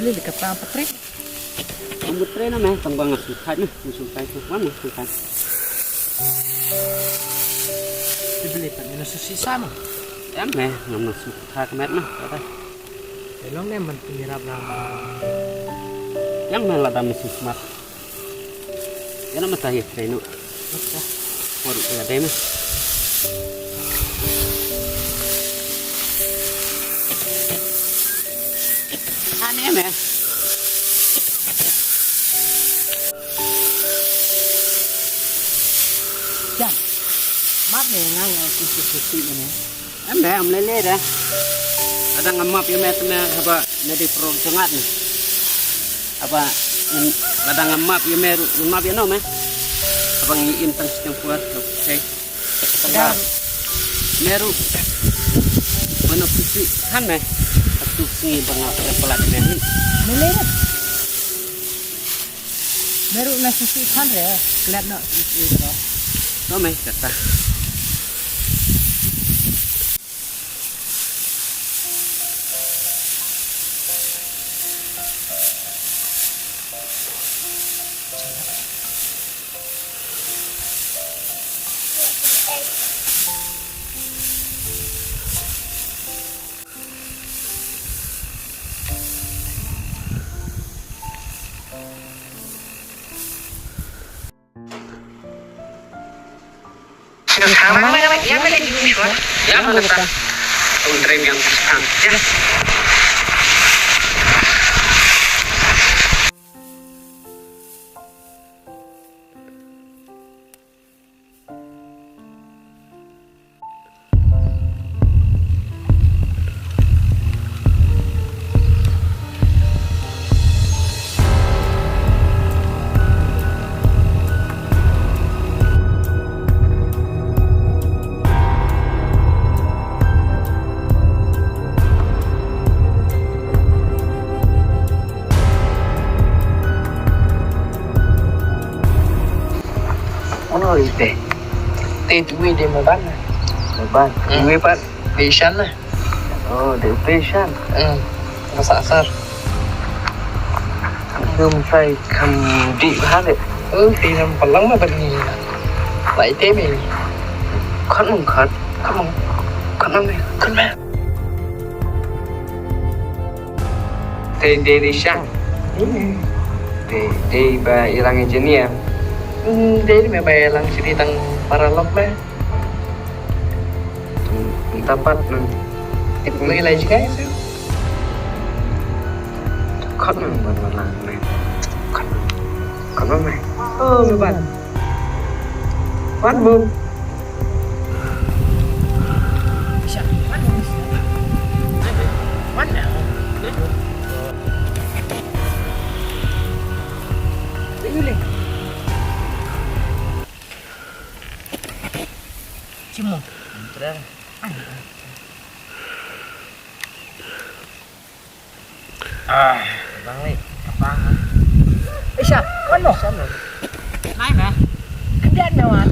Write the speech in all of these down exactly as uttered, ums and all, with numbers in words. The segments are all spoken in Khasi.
Lili ka pa patre. Ang patre na me, tang bang asu thai na, asu thai na, wan asu thai. Bibili pa mina susi sama. Em me, ngam asu thai ka met na, kata. Elong ne man pengirap na. Yang me lada misi smat. Ïa na mata ïa trei nu. Por ïa dei me. Ane me. Jan. Map me ngang ngang ku ku ku ku ne. Em be, em lele da. Lada nga map ïa me te me haba me dei pro jngat ne. Haba, mm, lada nga map ïa me ruh, nga map ïa no me. Haba ngi im tang siteng puar, no, okay. Haba me ruh. Mano sisi han me. Atu sngi ba nga palat me ni. Mele. Me ruh na sisi han re. Klet no sisi ro. No me kata. Ono ite. Te tu wi de maban. Maban. Hmm. Wi pat. Patient na. Oh, de patient. Hmm. Masa asar. Dum sai kam di bha de. Oh, ti nam palang ma bani. Lai te me. Khat mong khat. Khat mong. Khat mong me. Khat me. Te dei dei shang. Dei dei ba i lang engineer. Hmm, dei me ba i lang sidi tang paralok me. Tung tapat nang. Tip me lai jikai se. Kot nang ban ban lang me. Kot. Kot me. Oh, me ban. Wan bu. Cimo. Ah, bang ni. Apa? Isha, wan mo. Nai me. Khyndiat me wan.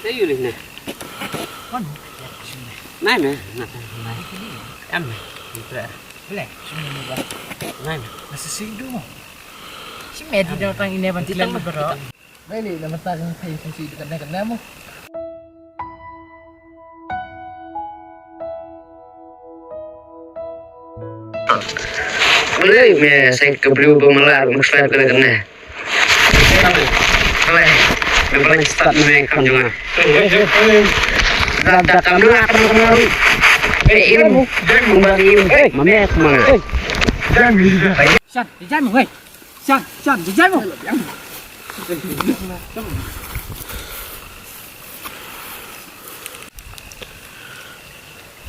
Te yu leh ne. Wan mo. Nai me. Nai. Nai. Em me. Nai me. Nasi sing du mo. Si me di tang ine ban ti tang bro. Bailey, na mata kan kai sisi dekat dekat namu. Bailey, me sai ke beliau bermalar, bermalar dekat dekat. Bailey, me paling start me kam juga. Dah dah kam lah kam kam. Eh, ilmu, jangan membagi ilmu. Eh, mame, mame. Jangan, jangan, weh. Shan, Shan, jajai mo.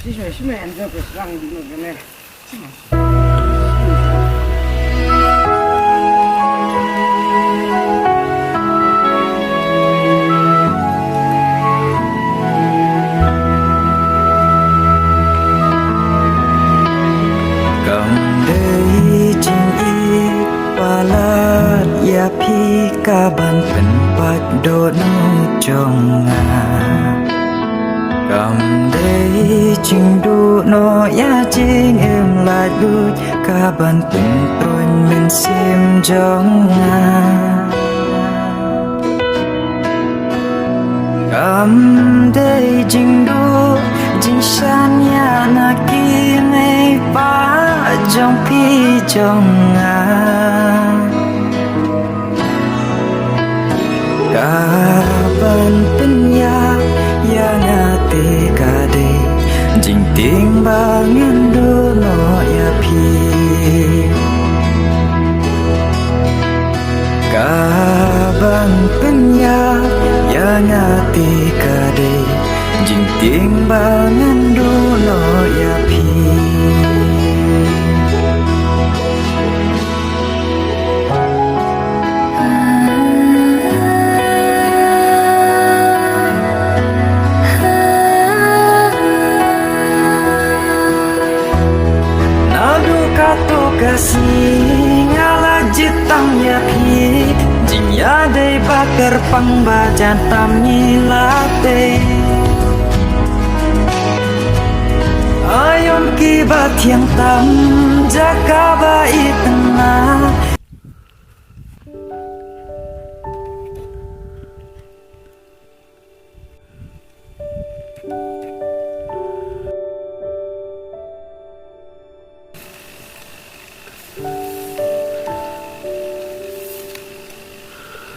Shi shi shi me an zo ko sang di no ne. Kam dei jingïeit palat ïa phi ka ban pynpaw. Wat dohnud jong nga. Kam dei jingduh noh ïa jingim laitluid kaban pynpruin mynsiem jong nga. Kam dei jingduh jingshaniah na ki mei pa jong phi jong nga. Kaban pynïap ïa nga te ka dei jingtieng ba ngan duh noh ïa phi. Kaban pynïap ïa nga te ka dei jingtieng ba ngan duh noh ïa phi. Naduh katto ka sngi nga la jied tam ïa phi, jingïadei ba kyrpang ba jan tam ngi la tei. Aïom kiba thiang tam jaka ba itynnat.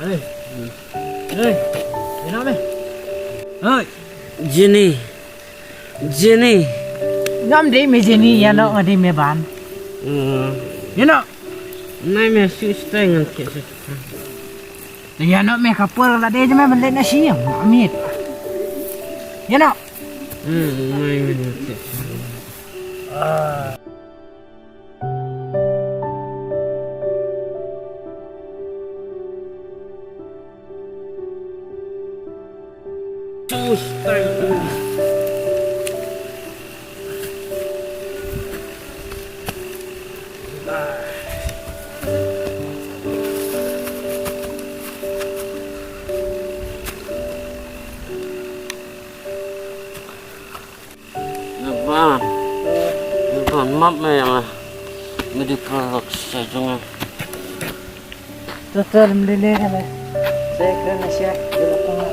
Hey. Hey. Ïa noh me. Hey. Jenny. Jenny. Ngam dei me Jenny, ïa noh nga dei me Ban. Hmm. Ïa noh. Nai me shu stay ngan ke shu. Ïa noh me ka por la dei je me ban leit na shi ïa mit. Ïa noh. Hmm, nai me ngan ke. Naba, naba map me ïa nga. Me dei para lok sa jong nga. Tutur mlele me. Saya kena siap dulu tengah.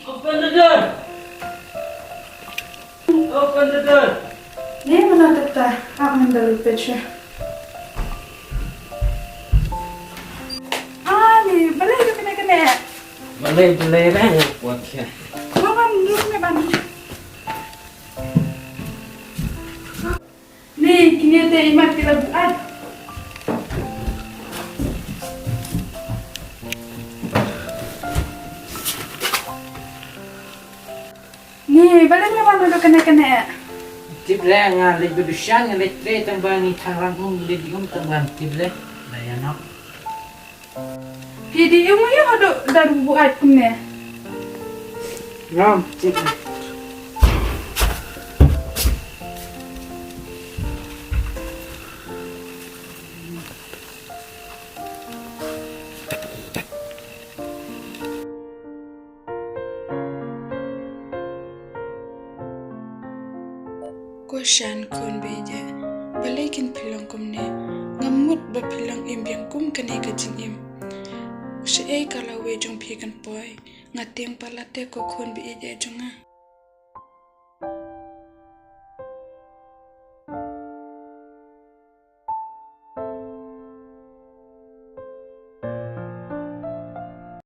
Open the door. Open the door. Ni mana tata, ah, mandal pecha. Ah, ni, balei ka kena kena? Balei, balei, rang kuat ya. Baban, dulu me ban. Ni, kine te imat ki la buaid. Ni, balei me wan haduh kane kane? Tip re, nga leit ba dushan, nga leit trei tang ba ngi thangrang um, leit di um tang ba tip re. Ba ïa nok. Phi dei ïa nga ïa haduh da buaid kumne. Ngam, cik. Ko shan khun ba ïeit, balei kin phi long kumne? Ngam mut ba phi long im biang kum kane ka jingim. Shaei ka lawei jong phi kan poi, nga tieng palat te ko khun ba ïeit jong nga.